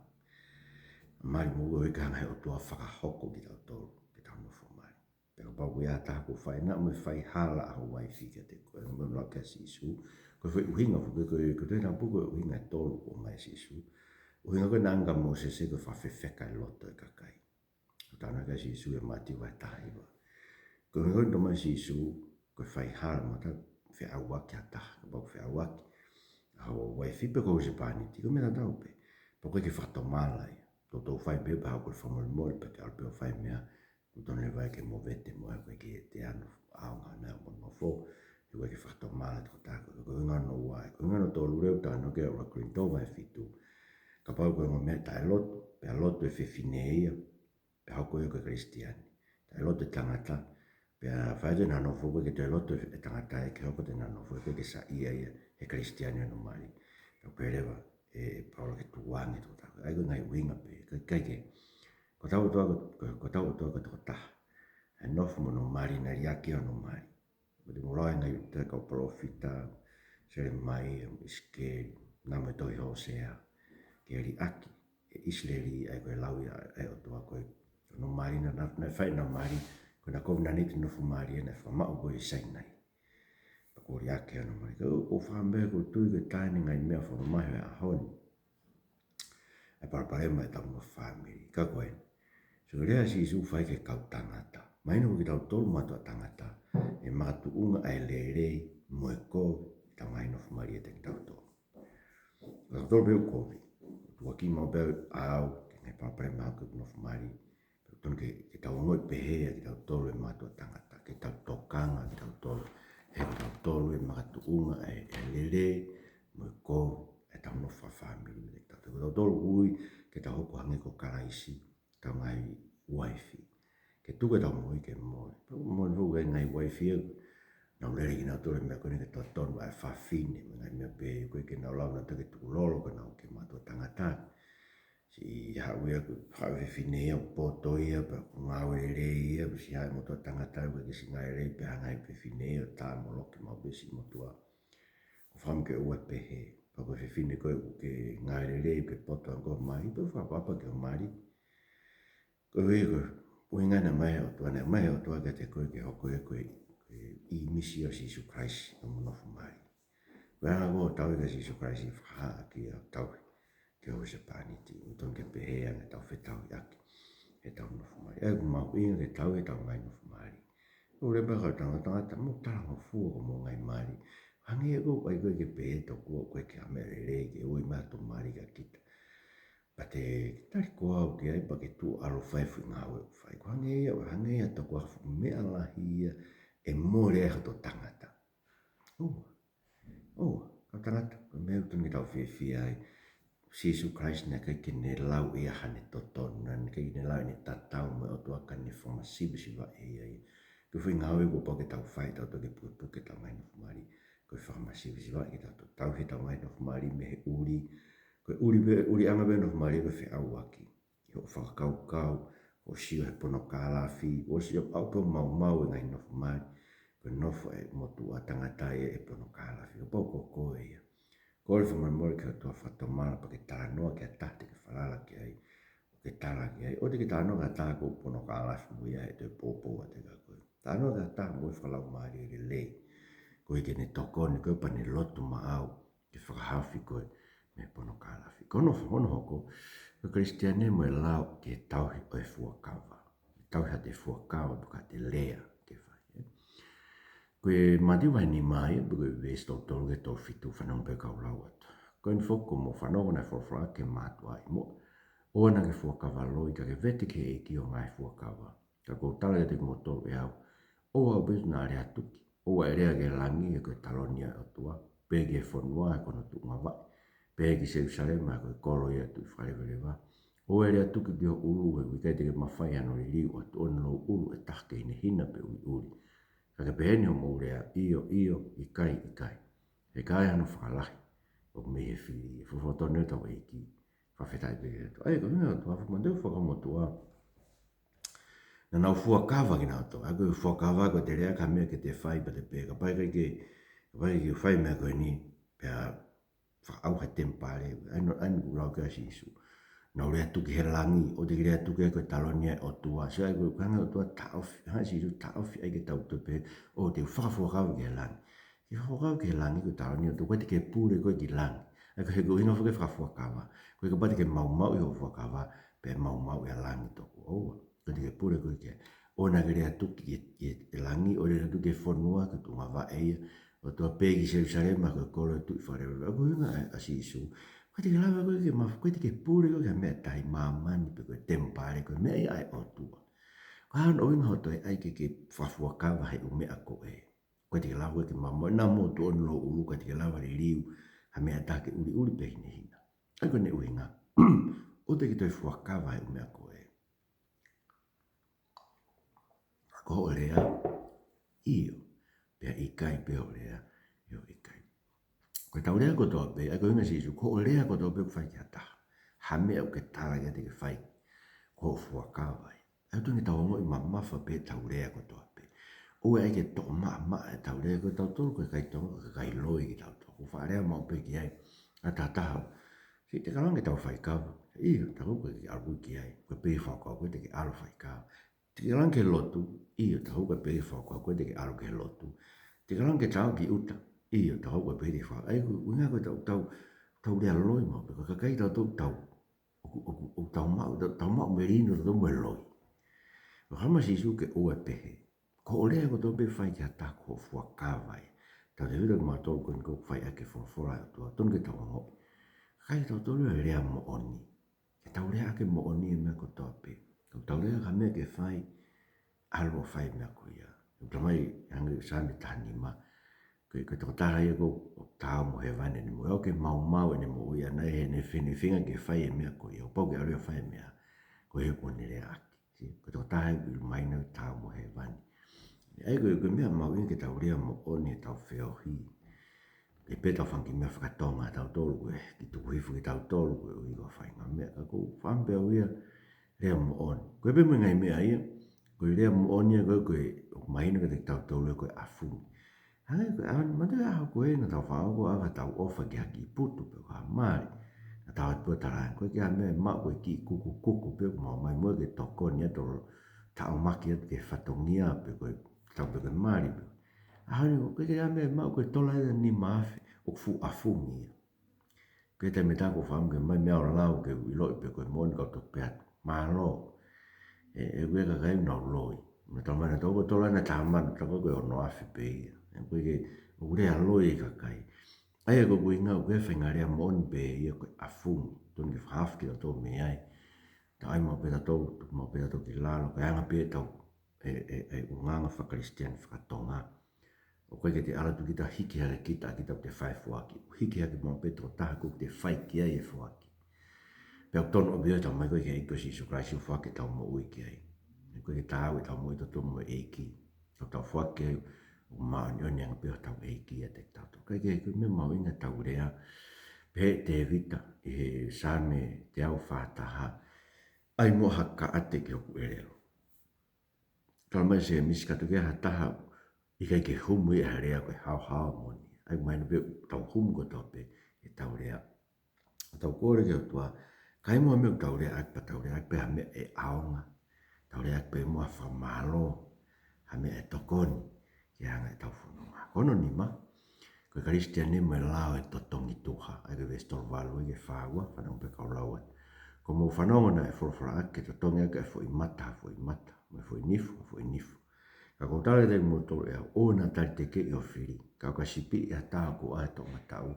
Mali mo ʻoku ʻikai ke hanga ʻe he ʻOtua ʻo fakahoko kitautolu ke tau nofo mali. Pea kapau ʻoku ʻi ai ha taha kuo fai, naʻa mo e faihala ʻa ho uaifi kiate koe, mo e lau kia Sīsū. Ko e foʻi ʻuhinga foki ko e, ko e tohi Tapu ko e ʻuhinga ʻe tolu ʻoku ʻomai ʻe Sīsū. ʻUhinga ko ē naʻe ʻange kia Mōsese ko e fakafefeka e loto e kakai. Ko e talanoa ki ai ʻa Sīsū ʻi he Mātiu vahe taha hiva. Ko e ʻuhinga ko ē naʻe ʻomai ʻe Sīsū, ko e faihala mo ha taha, feʻauaki ha taha, kapau ʻoku feʻauaki ʻa ho uaifi pe ko ho husepāniti, ko e meʻa tatau pē. Pea ʻoku ʻikai ke fakatomala ia. Toutou fai pē pea haʻu ko e fakamolemole pea ke ʻalu pē ʻo fai e meʻa, ʻoku totonu leva ke mo vete mo e ʻikai ke te ano ʻaonga naʻa mo nofo, he ʻoku ʻikai ke fakatomala e tokotaha ko ē. Ko e ʻuhinga hono ua. Ko e ʻuhinga hono tolu leva ʻoku talanoa ki ai ʻa ʻuluaki Kolinitō vahe fitu. Kapau ko e ongo meʻa taʻelotu, pea lotu e fefine ia, pea hoko ia ko e Kalisitiane. Taʻelotu e tangata, pea fai atu ʻena nofo, ʻoku ʻikai ke toe lotu e tangata ia ke hoko ʻena nofo, ʻoku ʻikai ke saiʻia ia he Kalisitiane hono mali. Pea pehē leva ʻe Paula ke tukuange e tokotaha. ʻA ia ko e ngaahi ʻuhinga pē, ʻikai, ʻikai ke, ko hotau ʻOtua ko, ko, ko hotau ʻOtua ko e tokotaha. ʻE nofo mo hono mali, naʻe liʻaki hono mali. Mo te mou lau e ngaahi tohi ʻa e kau palōfita, Selemaia, ʻIsikeli, naʻa mo e tohi Hōsea, ke liʻaki ʻe ʻIsileli, ʻa ia ko e lau ia ʻa e ʻOtua ko ē, ko hono mali naʻa, naʻa, naʻe fai ʻena mali, ko ʻena kovinānite nofo mali naʻe fakamaʻu ko ē ʻi Sainai. Pea kuo liʻaki hono mali. Ka ʻoku ou fakaʻamu pē, ʻoku ou tui ko e taha eni e ngaahi meʻa fakamamahi ʻo e ʻaho ni. ʻA e palopalema ʻetau nofo fāmili. Ka ko e, so lea ʻa Sīsū fai ki he kau tangata. Mahino ko kitautolu mātuʻa tangata, ʻe makatuʻunga ʻa e lelei mo e kovi ʻetau ngaahi nofo mali ʻiate kitautolu. Ko kitautolu pē ʻoku kovi. Tukuakiʻi maʻu pē au ki he ngaahi palopalema ʻa hoku nofo mali. Pea ʻoku totonu ke, ke tau ongoʻi pehē ʻa kitautolu e mātuʻa tangata, ke tau tokanga ʻa kitautolu, he ko kitautolu ʻe makatuʻunga ʻa e, ʻa e lelei mo e kovi ʻetau nofo fakafāmili meiate kitautolu. Ko kitautolu ʻoku ui ke tau hoko ʻo hangē ko Kalaisi, ʻetau ngaahi uaifi, ke tuku ʻetau moʻui ke mole. Pea ʻoku moʻoni foki e ngaahi uaifi ia, nau lele kinautolu he meʻa ko eni ke totonu ʻa e fafine, mo e ngaahi meʻa pehē, ʻoku ʻikai ke nau lava nautolu ke tukulolo, ko ʻenau kei mātuʻa tangata. Siʻi haʻu ia ko e haʻu e fefine ia ʻo poto ia, pea ʻoku ngāue lelei ia, pea siʻi haʻu e motuʻa tangata ʻoku ʻikai ke siʻi ngāue lelei, pea hanga ʻe he fefine ia ʻo tāmoloki maʻu pē siʻi motuʻa. ʻOku ou fakaʻamu ke ʻoua ʻe pehē. Pea ko e fefine ko ē ʻoku ke ngāue lelei pea poto ange ho mali, pea ʻoku fakaʻapaʻapa ki ho mali. Ko e, ko e ʻuhinga naʻe ʻomai ʻe he ʻOtua, naʻe ʻomai ʻe he ʻOtua kiate koe ke hoko ia ko e, ko e ʻīmisi ʻo Sīsū Kalaisi ʻi hoʻomo nofo mali. Ko e anga ko ē ʻo e tauhi kia Sīsū Kalaisi, fakahā ʻaki ia ʻo tauhi ki ho husepāniti. ʻOku totonu ke pehē ange ʻetau fetauhiʻaki heʻetau nofo mali. ʻA ia ʻoku mahuʻinga ke tauhi ʻetau ngaahi nofo mali. ʻOku ou lea pē ki he kau tangata, tangata, mou talangofua ki hoʻomou ngaahi mali. Hangē ia ko e ʻai ko ē ke pehē tokua ʻoku ʻikai ke ʻi ai ha meʻa lelei ke ʻoua ʻe ʻomai hoto mali kia kita. Pea te tali koā au ki ai pea ke tuʻu ʻo ʻalu ʻo fai e foʻi ngāue ʻoku fai. Ko e hangē ia, hangē ia tokua ha fuʻu meʻa lahi ia ʻe mole ai hoto tangata. ʻOua. ʻOua, kau tangata, ko e meʻa ʻoku totonu ke tau fiefia ai. Sīsū Kalaisi naʻe ʻikai ke ne lau ia hane totonu, naʻe ʻikai ke ne lau ʻene tatau mo e ʻOtua ka ne fakamasiva siva ʻe ia ia. Ko e foʻi ngāue kuo pau ke tau fai, tau toki pukepuke ʻetau ngaahi nofo mali. Ko e fakamasiva siva ke tau tauhi ʻetau ngaahi nofo mali mei he ʻuli. Ko e ʻuli pē, ʻuliʻanga pē nofo mali ko e feʻauaki. ʻI hoʻo fakakaukau, hoʻo sio he ponokalafi, hoʻo sio ʻaupito maumau e ngaahi nofo mali, ko e nofo e motuʻa tangata ia he ponokalafi. Kuo pau ko koe ia. Kole fakamolemole ki he ʻOtua fakatomala pea ke talanoa ki ha taha te ke falala ki ai, ʻo ke tala ki ai, ʻoua te ke talanoa ki ha taha ʻoku ponokalafi mo ia he toe poupou atu kia koe. Talanoa ki ha taha mo e fakalaumālie lelei. Koeʻuhi ke ne tokoni koe pea ne lotu maʻau ke fakahaofi koe mei he ponokalafi. Ko hono, hono hoko, ko e Kalisitiane mo e lao ke tauhi ʻo e fuakava. Tauhi haʻate fuakava pe ko haʻate lea ke fai, ē. Ko e Mātiu vahe nima ia, pea ko e veesi tolu tolu ki he tolu fitu, fanongo pē kau lau atu. Ko eni foki kuo mou fanongo naʻe folofola ʻaki ʻe he mātuʻa ʻi muʻa, ʻoua naʻa ke fuakava loi, ka ke vete ki he ʻEiki hoʻo ngaahi fuakava. Ka ʻoku ou tala kiate kimoutolu ʻe au, ʻoua ʻaupito naʻa lea tuki, ʻoua ʻe lea ki he langi he ko e taloni ia ʻo e ʻOtua, pe ki he fonua he ko hono tuʻungavaʻe, pe ki Selūsalema he ko e kolo ia ʻo e Tuʻi Fakaleveleva. ʻOua ʻe lea tuki ki ho ʻulu he ʻoku ʻikai te ke mafai hano liliu ʻa e tuʻoni louʻulu ʻe taha ki he hinehina pe ʻuliʻuli. Ka ke pehē ni hoʻomou lea, ʻio, ʻio, ʻikai, ʻikai. He ʻikai hano fakalahi ʻoku mei he fili. Folofola tonu ʻa hotau ʻEiki. Fakafetaʻi pē ki he ʻOtua. ʻA ia, ko e ʻuhinga ʻoku ou fakamolemole fakamotuʻa. Naʻa nau fuakava kinautolu. ʻA ia ko e fuakava ko ʻete lea ki ha meʻa ke te fai pea te pehē, kapau ʻe ʻikai ke, kapau ʻe ʻikai ke fai e meʻa ko eni, pea fakaʻauha e temipale. ʻA ia naʻa, ʻa ia naʻa ku lau ki ai ʻa Sīsū. Naʻa nau lea tuki he langi, ʻoua te ke lea tuki he ko e taloni ia ʻo e ʻOtua. Sio, ʻa ia ko e ʻuhinga ʻoku ʻOtua taʻofi, ʻa Sīsū taʻofi ai ke tau toe pehē, ʻoua te u fakafuakava ki he langi. Ke fakafuakava ki he langi ko e taloni ia ʻo e ʻOtua, ʻoku ʻikai te ke pule koe ki langi. ʻA ia ko e ʻuhinga foki e fakafuakava. Ko e kapau te ke maumauʻi hoʻo fuakava, pea maumauʻi ʻa langi tokua. ʻOua, ʻoku ʻikai te ke pule koe ki ai. ʻOua naʻa ke lea tuki ki he, ki he langi, ʻoua lea tuki ki he fonua, ko e tuʻungavaʻe ia ʻo e ʻOtua, pe ki Selūsalema ko e kolo ʻo e Tuʻi Fakaleveleva. ʻA ia ko e ʻuhinga ʻa, ʻa Sīsū. ʻOku ʻikai te ke lava koe ke ma, ʻoku ʻikai te ke pule koe ki ha meʻa tahi māmani pe ko e temipale, ko e meʻa ia ʻa e ʻOtua. Ko e hā hono ʻuhinga hoʻo toe ʻai ke ke fakafuakava he ʻū meʻa ko ē. ʻOku ʻikai te ke lava koe ke maumauʻi, naʻa mo e tuʻoni louʻulu, ʻoku ʻikai te ke lava liliu ha meʻa ʻe taha ki he ʻuliʻuli pe hinehina. ʻA ia ko ʻene ʻuhinga, ʻoua te ke toe fuakava he ʻū meʻa ko ē. Ko hoʻo lea, ʻio, pea ʻikai pē hoʻo lea, ʻio, ʻikai. Ko ʻetau lea kotoa pē, ʻa ia ko e ʻuhinga ʻa Sīsū, ko hoʻo lea kotoa pē ʻoku fai ki ha taha. Ha meʻa ʻoku ke tala kiate ia ke fai, ko hoʻo fuakava ia. ʻA ia ʻoku totonu ke tau ongoʻi mamafa pē ʻetau lea kotoa pē. ʻOua ʻe ʻai ke toʻo maʻamaʻa ʻetau lea, ko kitautolu ko e kakai Tonga, ko e kakai loi kitautolu. ʻOku faʻa lea maʻu pē ki ai ʻa e taha. Sio, takalanga ke tau faikava. ʻIo, taku ʻoku ʻikai ke ʻalu ki ai. Ko e pehē fakakaukau ko ē te ke ʻalu faikava. Takalanga ke lotu. ʻIo, taku ʻoku pehē fakakaukau ko ē te ke ʻalu ki he lotu. Takalanga ke tau ki ʻuta. ʻIo, taku ʻoku pehē fakakaukau. ʻA ia ko e ʻuhinga ko ʻetau, tau, tau lea loi maʻu pē. Ko e kakai tautolu tau ʻoku, ʻoku, ʻoku tau maʻu, tau, tau maʻu melino tautolu mo e loi. Ko e ʻuhinga ʻa Sīsū ke ʻoua ʻe pehē. Ko hoʻo lea kotoa pē ʻoku fai ki ha taha ko hoʻo fuakava ia. Tautefito kimautolu ko eni ʻoku fai ʻaki e folofola ʻa e ʻOtua, totonu ke tau ongoʻi. Kakai tautolu ʻa e lea moʻoni. Ke tau lea ʻaki e moʻoni he meʻa kotoa pē. Ka tau lea ki ha meʻa ke fai, ʻalu ʻo fai e meʻa ko ia. ʻOku talamai, hangē ko Saame taha nima, ko e, ko e tokotaha ia ʻoku taau mo hēvani ʻene moʻui. ʻOku maumau ʻene moʻui ʻana he ʻene feinga, feinga ke fai e meʻa ko ia. ʻOku pau ke ʻalu ia ʻo fai e meʻa ko ia kuo ne lea ʻaki. Sio, ko e tokotaha ia ʻoku mahino ʻoku taau mo hēvani. ʻA ia ko e, ko e meʻa mahuʻinga ke tau lea moʻoni heʻetau feohi. ʻE pehē ʻetau fanga kiʻi meʻa fakatonga ʻatautolu ko e kiʻi tuku hifo kitautolu koeʻuhi ko e faʻahinga meʻa, ka ʻoku ou fakaʻamu pē au ia lea moʻoni. Ko e pehē mo e ngaahi meʻa ia, ko e lea moʻoni ia ko e, ko e, ʻoku mahino kiate kitautolu ia ko e ʻafungi. Hangē ko e ʻaho ni, manatuʻi e ʻaho ko ē naʻa tau faʻa hoko ʻo ʻave ʻetau ʻofa ki ha kiʻi putu pe ko ha mali. Naʻa tau ʻatu pē ʻo tala ange, ko e kiʻi meʻa ʻe maʻu ko e kiʻi kukukuku pē ʻoku maumau mo ia ke tokoni atu ʻo taʻomaki atu ki he fatongia pe ko e tau pe ko e mali pē. ʻAho ni ko e kiʻi meʻa ʻe maʻu ko e tola ʻe nima afe ʻoku fuʻu ʻafungi ia. Ko e taimi ʻe taha ʻoku ou fakaʻamu ke ʻomai meʻa ʻo lau ke u ʻiloʻi pe ko e moʻoni, kau toki pehē atu, mālō. ʻE, ʻe, ko e kakai ʻoku nau loi. Naʻa tau mana tau ko e tola ʻe taha mano, taku ko e ono afe pē ia. ʻE, ko e ke, ʻoku lea loi e kakai. ʻA ia ko e ʻuhinga, ko e faʻahinga lea moʻoni pē ia ko e ʻafungi. Totonu ke fakahaofi kitautolu mei ai. Tau ʻai maʻu pē tautolu, tuku maʻu pē tautolu ki lalo, ko e anga pē ʻetau e, e, e ʻulungaanga fakakalisitiane fakatonga. ʻOku ʻikai ke te ala atu kita hiki hake kita, kita ʻoku te fai e foaki. Hiki hake maʻu pē tokotaha ʻoku te fai ki ai e foaki. Pea ʻoku tonu ʻo pio tau mai ko e ʻEiki ko Sīsū Kalaisi ʻo foaki ʻetau moʻui ki ai. ʻOku ʻikai ke taau ʻetau moʻui totonu mo e ʻEiki. Ka tau foaki ki ai ʻoku māʻoniʻoni ange pē hotau ʻEiki ʻiate kitautolu. ʻIkai ke, ko e meʻa mahuʻinga ʻetau lea. Pehē ʻe Tēvita ʻi he Saame teau fā taha. ʻAi muʻa ha kaʻate ki hoku ʻelelo. Tala mai ʻe Sēmisi ka tuku ke ha taha ʻikai ke humu ʻi ha lea ko e haohaoa moʻoni. ʻAi mai na pē tau humu kotoa pē ʻetau lea. Tau kole ki he ʻOtua, ka ʻi muʻa meʻa ʻoku tau lea ʻaki pea tau lea ʻaki pē ha meʻa ʻe ʻaonga. Tau lea ʻaki pē muʻa ha fakamālō, ha meʻa ʻe tokoni ki he anga ʻetau fononga. Ko hono nima, ko e Kalisitiane mo e lao ʻo e totongi tuha, ʻa ia ko e veesi tolu valu ki he fā ua, fanongo pē kau lau atu. Kuo mou fanongo naʻe folofola ʻaki ke totongi ʻaki ʻa e foʻi mata ha foʻi mata, mo e foʻi nifo ha foʻi nifo. Ka ʻoku ou tala kiate kimoutolu ʻe au, ʻoua naʻa talitekeʻi ho fili, ka ʻo ka sipiʻi ʻe ha taha hoku ʻaho ʻe toʻomataʻu,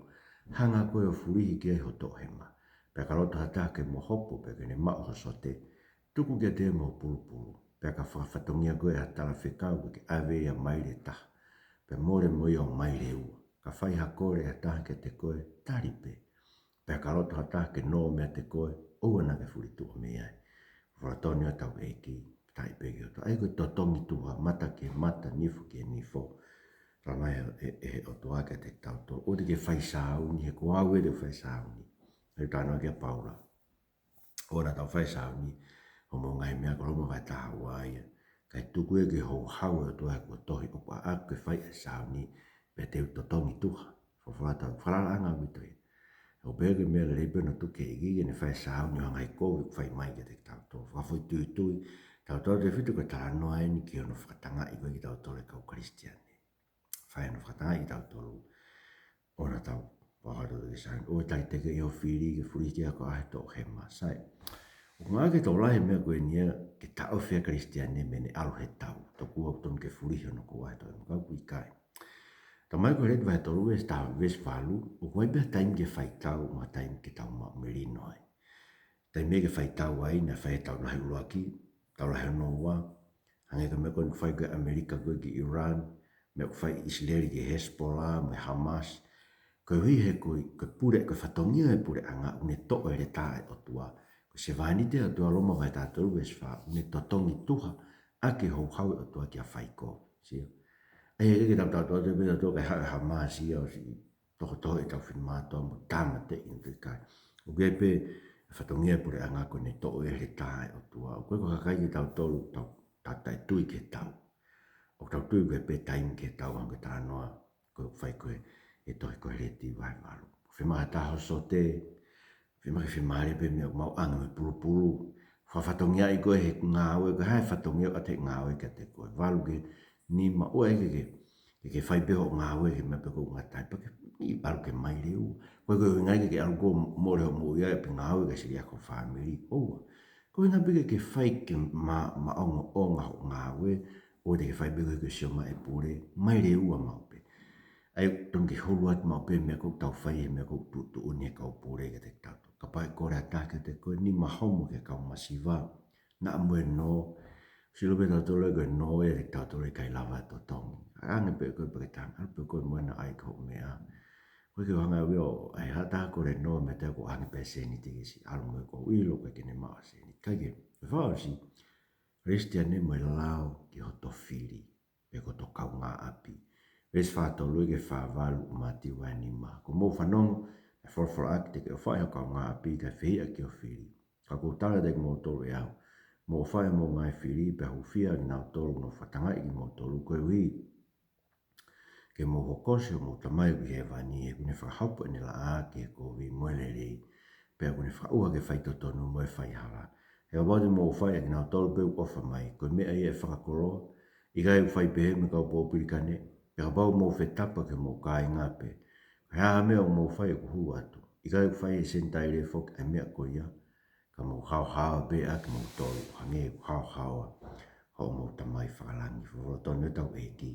hanga koe ʻo fulihi ki ai ho toʻohema. Pea ka loto ha taha ke mo hopo, pea ke ne maʻu ho sote, tuku kiate ia mo e pulupulu. Pea ka fakafatongia koe ʻe ha talafekau, ke ke ʻave ia maile ʻe taha, pea mole mo ia ʻo maile ʻe ua. Ka fai ha kole ʻe ha taha kiate koe, tali pē. Pea ka loto ha taha ke nō meiate koe, ʻoua naʻa ke fulituʻa mei ai. Folofola tonu ʻa hotau ʻEiki, taʻi pē ki he ʻOtua. ʻA ia ko e totongi tuha, mata ki he mata, nifo ki he nifo. Tala mai ʻe, ʻe, ʻe he ʻOtua kiate kitautolu, ʻoua te ke fai sāuni, he ko au ē te u fai sāuni. ʻA ia talanoa ki ai ʻa Paula. ʻOua naʻa tau fai sāuni, hoʻomou ngaahi meʻa ko Loma vahe taha ua ia. Kae tuku ia ke houhau ʻe he ʻOtua he kuo tohi, ʻoku ʻaʻaku ke fai ʻa e sāuni, pea te u totongi tuha. Folofola tau, falalaʻanga ʻaupito ia. ʻOku pehē ko e meʻa lelei pē hono tuku ki he ʻEiki ke ne fai e sāuni ʻo hangē ko e fai mai kiate kitautolu. Fakafoʻituitui, tautolu tefito ko e talanoa eni ki hono fakatangaʻi ko ē kitautolu e kau Kalisitiane. Fai hono fakatangaʻi kitautolu. ʻOua naʻa tau, pau ha tautolu ke sāuni. ʻOua talitekeʻi ho fili ke fulihi ki ai ho ʻaho ʻe toʻohema. Sai. ʻOku ngāueʻaki ʻe he tokolahi e meʻa ko eni ia ke taʻofi ʻa e Kalisitiane mei heʻene ʻalu he tau. Tokua ʻoku tonu ke fulihi hono ʻaho ʻe toʻohema, ka ʻoku ʻikai. Tau mai ko Hēleti vahe tolu veesi taha, veesi valu, ʻoku ʻi ai pē ha taimi ke fai tau, mo ha taimi ke tau maʻu melino ai. Taimi ʻe ke fai tau ai, naʻe fai he Tau Lahi ʻUluaki, Tau Lahi hono Ua, hangē ko e meʻa ko eni ʻoku fai ko ē ʻe ʻAmelika ko ē ki Iran, meʻa ʻoku fai ʻe ʻIsileli ki Hezbollah, mo e Hamas. Koeʻuhi he ko e, ko e pule, ko e fatongia ʻo e puleʻanga ʻoku ne toʻo e heletā ʻa e ʻOtua. Ko e sevāniti ʻa e ʻOtua, Loma vahe taha tolu veesi fā, ʻoku ne totongi tuha ʻaki e houhau ʻa e ʻOtua ki ha fai kovi. Sio? ʻA ia ʻikai ke tau tautau atu pē tautolu kae haʻu e Hamas ia ʻo siʻi tokotokoʻi ʻetau finemātuʻa mo tāmateʻi ʻo ʻikai. ʻOku ʻi ai pē e fatongia ʻo e puleʻanga ko ʻene toʻo e heletā ʻa e ʻOtua. ʻOku ʻikai ko e kakai kitautolu tau, tau taʻetui ki he tau. ʻOku tau tui ko e pē taimi ki he tau, hangē ko e talanoa ko ē ʻoku fai ko ē he tohi ko Hēleti vahe valu. Fiemaʻu ha taha ho sote, fiemaʻu ke fiemālie pē mei hoʻo maʻuʻanga mo e pulupulu. Fakafatongiaʻi koe he ngāue, ko e hā e fatongia ʻoku ʻoatu ʻe he ngāue kiate koe? Valu ki he nima, ʻoua ʻe ke, ke, ke, ke fai pē hoʻo ngāue he meʻa pē ʻoku ngata ai, pea ke ʻalu ke maile ua. Ko e, ko e ʻuhinga ia ke, ke ʻalu koe ʻo mole hoʻo moʻui ai ʻo pē ngāue kae sili ʻaki ho fāmili. ʻOua. Ko e ʻuhinga pē ke, ke fai ke ma-, maʻongoʻonga hoʻo ngāue, ʻoua te ke fai pē koe ke sio mai e pule, maile ua maʻu pē. ʻA ia, tonu ke hulu atu maʻu pē e meʻa ʻoku tau fai he meʻa ʻoku tuʻutuʻuni ʻe he kau pule kiate kitautolu. Kapau ʻe kole ha taha kiate koe, nima homo ki he kau masiva, naʻa mo e nō. Sio pē tautolu ko e nō ʻiate kitautolu ʻe ʻikai lava ʻo totongi. ʻAnge pē koe pea ke tala ange, ʻalu pē koe mo ena ʻai ki hoʻo meʻa. Ko e ke hanga ʻo ʻai ha taha kole nō meiate au, ko e ʻange pē sēniti ke siʻi ʻalu mo ia, ʻoku ou ʻilo ʻoku ʻikai ke ne maʻu ha sēniti. Kae kehe, fakaʻosi, Kalisitiane mo e lao ki hoto fili, pe ko hoto kaungāʻapi. Veesi fā tolu ki he fā valu ʻo Mātiu vahe nima. Kuo mou fanongo naʻe folofola ʻaki te ke ʻofaʻi ho kaungāʻapi kae fehiʻa ki ho fili. Ka ʻoku ou tala kiate kimoutolu ʻe au, mou ʻofaʻi homou ngaahi fili, pea hūfia ʻa kinautolu ʻoku nau fakatangaʻi kimoutolu, koeʻuhi ke mou hokosi ʻa hoʻomou Tamai ʻoku ʻi hēvani, he ʻoku ne fakahopo ʻene laʻā ki he kovi mo e lelei, pea ʻoku ne fakaʻuha ki he faitotonu mo e faihala. He kapau te mou ʻofaʻi ʻa kinautolu pē ʻoku ʻofa mai, ko e meʻa ia ʻe fakakoloa? ʻIkai ʻoku fai pehē mo e kau pōpilikane? Pea kapau ʻoku mou fetapa ki homou kāinga pē, ko e hā ha meʻa ʻoku mou fai ʻoku hulu atu? ʻIkai ʻoku fai ʻe he Senitaile foki ʻa e meʻa ko ia? Ka mou haohaoa pē ʻa kimoutolu, hangē ʻoku haohaoa hoʻomou Tamai fakalangi. Folofola tonu ʻetau ʻEiki,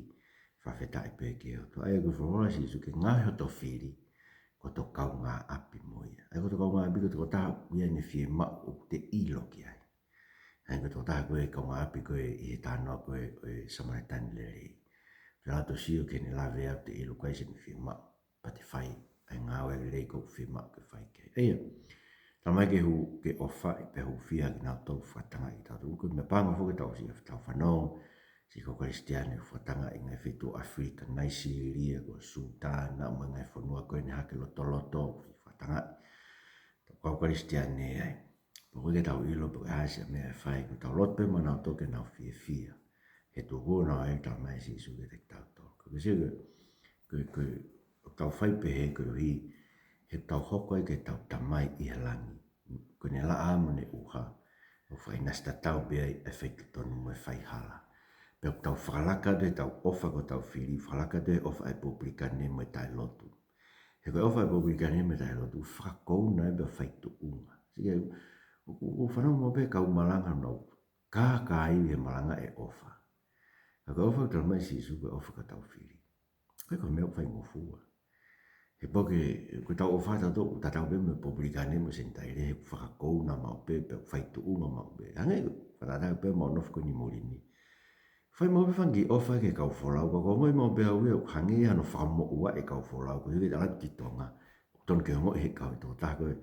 fakafetaʻi pē ki he ʻOtua. ʻA ia ko e folofola ʻa Sīsū ke ngaohi hoto fili ko hoto kaungāʻapi mo ia. ʻA ia ko hoto kaungāʻapi ko e tokotaha ʻoku ʻi ai ʻene fiemaʻu ʻoku te ʻilo ki ai. ʻa e ko e tokotaha ko ē kaungāʻapi ko ē ʻi he talanoa ko ē ʻo e Samalitani lelei. Pea ʻalu atu ʻo sio ki heʻene lave ʻo te ʻilo ʻoku ʻikai ke ne fiemaʻu, pea te fai ʻa e ngāue lelei ʻoku fiemaʻu ke fai ki ai. ʻA ia, talamai ke hū, ke ʻofaʻi pea hūfia kinautolu ʻoku fakatangaʻi kitautolu. Ko e meʻa pango foki ʻetau siʻi, ʻetau fanongo siʻi kau Kalisitiane ʻoku fakatangaʻi ʻi he ngaahi feituʻu ʻAfilika, Naisīlia, ko Sutāna, mo e ngaahi fonua ko eni hake lotoloto, ʻoku fakatangaʻi ʻetau kau Kalisitiane ai. Pea ʻoku ʻikai ke tau ʻilo pe ko e hā siʻa meʻa ʻe fai, ko ʻetau lotu pē maʻanautolu ke nau fiefia. He tuku ʻenau ʻai, talamai ʻe Sīsū kiate kitautolu. Ko e sio ko e, ko e, ko e, ʻoku tau fai pehē koeʻuhi he ʻoku tau hoko ai ko ʻetau Tamai ʻi he langi. Ko ʻene laʻā mo ʻene ʻuha, ʻoku fakaʻinasi tatau pē ai e faitotonu mo e faihala. Pea ʻoku tau fakalaka atu ʻetau ʻofa ki hotau fili, fakalaka atu e ʻofa ʻa e popilikane mo e taʻelotu. He ko e ʻofa ʻa e popilikane mo e taʻelotu, fakakouna ia pea fai tuʻunga. Sike, ʻoku, ʻoku fanongo maʻu pē kau malanga ʻoku nau kākaaʻi he malanga e ʻofa. Ka ko e ʻofa ʻoku talamai ʻe Sīsū ko e ʻofa ki hotau fili. ʻIkai ko e meʻa ʻoku faingofua. He ʻoku pau ke, ko ʻetau ʻofa ʻatautolu, tatau pē mo e popilikane mo e Senitaile, he ʻoku fakakouna maʻu pē, pea ʻoku fai tuʻunga maʻu pē. Hangē, fakatatau pē mo hoʻo nofo ko eni ʻi muli ni. Fai maʻu pē fanga kiʻi ʻofa ki he kau folau, ka ʻoku ongoʻi maʻu pē ʻe au ia ʻoku hangē hano fakamoʻua e kau folau, koeʻuhi ke ʻalu atu ki Tonga, ʻoku totonu ke ongoʻi he kau e tokotaha ko ē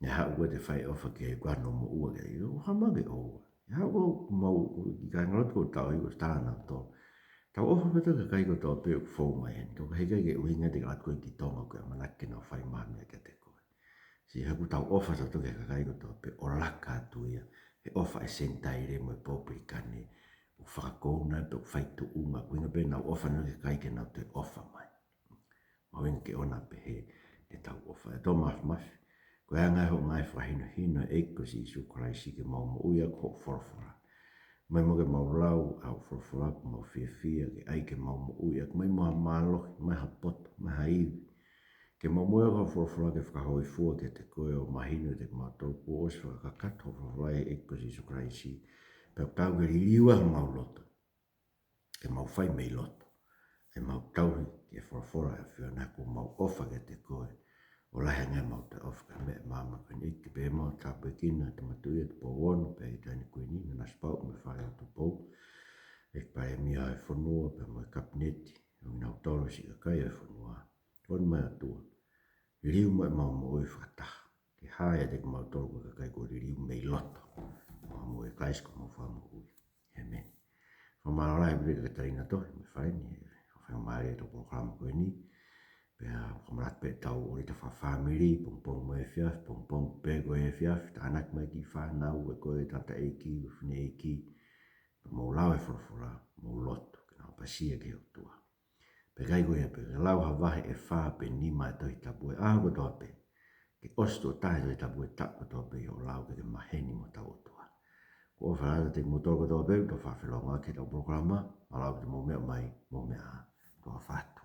naʻe haʻu ko ē ʻo te fai ʻofa ki ai ʻoku ʻi ai hano moʻua ki ai. ʻOku hā mai ke ʻoua. ʻE haʻu ko ē mau, ʻikai ngalo ko tau i ko stana to. Tau ʻofa pē ʻatautolu ki he kakai kotoa pē ʻoku fou mai heni. Ka ʻoku ʻikai ke ʻuhinga te ke ʻalu atu ko ē ki Tonga ʻoku ke ʻamanaki ke nau fai ha meʻa kiate koe. Sio, he ʻoku tau ʻofa ʻatautolu ki he kakai kotoa pē ʻo laka atu ia he ʻofa ʻa e Senitaile mo e popilikane, ʻoku fakakouna pea ʻoku fai tuʻunga, ko e ʻuhinga pē ʻenau ʻofa ʻanautolu ki he kakai ke nau toe ʻofa mai. Mahuʻinga ke ʻoua naʻa pehē ʻetau ʻofa. ʻE Tō Mafimafi, ko e anga ia hoʻo ngaahi fakahinohino ʻe ʻEiki ko Sīsū Kalaisi ke mau moʻui ʻaki hoʻo folofola. Mai mo ke mau lau ʻa hoʻo folofola pea mau fiefia, ke ʻai ke mau moʻui ʻaki, mai mo ha mālohi, mai ha poto, mai ha ivi. Ke mau moʻui ʻaki hoʻo folofola ke fakahōifua kiate koe ʻo mahino kiate kimautolu kuo ʻosi fakakakato hoʻo folofola ʻe ʻEiki ko Sīsū Kalaisi. Pea ʻoku tau ke liliu ai homau loto. Ke mau fai mei loto. ʻE mau tauhi ki he folofola ʻa e ʻAfiona, kuo mau ʻofa kiate koe. ʻO lahi ange ʻemau toe ʻofa ki he meʻa ʻi māmani ko eni. ʻEiki, pea mau tāpuekina ʻa e Tama Tuʻi ʻo Tupou Ono, pea ʻi he Taʻahine Kuini, Nanasipauʻu mo e Fale ʻo Tupou. ʻEiki Palēmia ʻo e fonua, pea mo e Kapineti, ʻo kinautolu siʻi kakai ʻo e fonua. Tokoni mai ʻOtua. Liliu mai ʻemau moʻui fakataha. Ke hā ʻiate kimautolu ko e kakai kuo liliu mei loto. Mau moʻui ʻia Kalaisi ko homau Fakamoʻui. ʻĒmeni. Fakamālō lahi ʻaupito ki he kau talanoa tohi mo e fale ni, he fakamālō ʻetau polokalama ko eni. Pea ʻoku kamata pē ʻetau ʻōlita fakafāmili, pongipongi mo e efiafi, pongipongi pē ko e efiafi, tānaki mai ki he fānau, ʻe ko e tangata ʻeiki, ʻo e fineʻeiki. Pea mou lau e folofola, mou lotu, ke nau ʻapasia ki he ʻOtua. Pea ʻikai ko ia pē, ke lau ha vahe ʻe fā pe nima ʻo e Tohi Tapu he ʻaho kotoa pē. Ke ʻosi tuʻo taha e Tohi Tapu he taʻu kotoa pē ʻi hoʻo lau ke ke maheni mo hotau ʻOtua. Ko e ʻofa atu kiate kimoutolu kotoa pē, ʻoku tau fakafelongoaki ʻetau polokalama, mālō ʻaupito hoʻomou meʻa mai, mou meʻa ā, tau ʻofa atu.